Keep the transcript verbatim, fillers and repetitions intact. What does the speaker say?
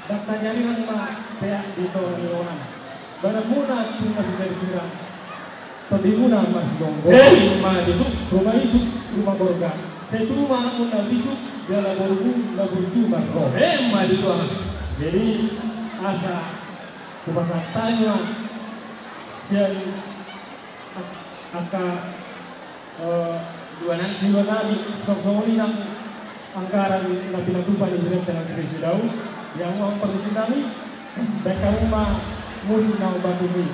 Dakdanak ni roha ma peak di tonga ni roha. Badanmuna tu na sigarisirang. Tondimuna ma sigomgom. Eh, ima tutu. Ruma isuk, ruma gorga. Sai tubu ma anakmu na bisuk, jala borumu na burju ma ro. Eh, ima tutu, Amang. Jadi asa hupasahat hami ma sian angka, eh, dua nami, dua nami, songon i nang anggaran na pinatupa ni Bere Tengah Kristus dau, yang uang permisi nami, baik kamu ma musik na bagus i.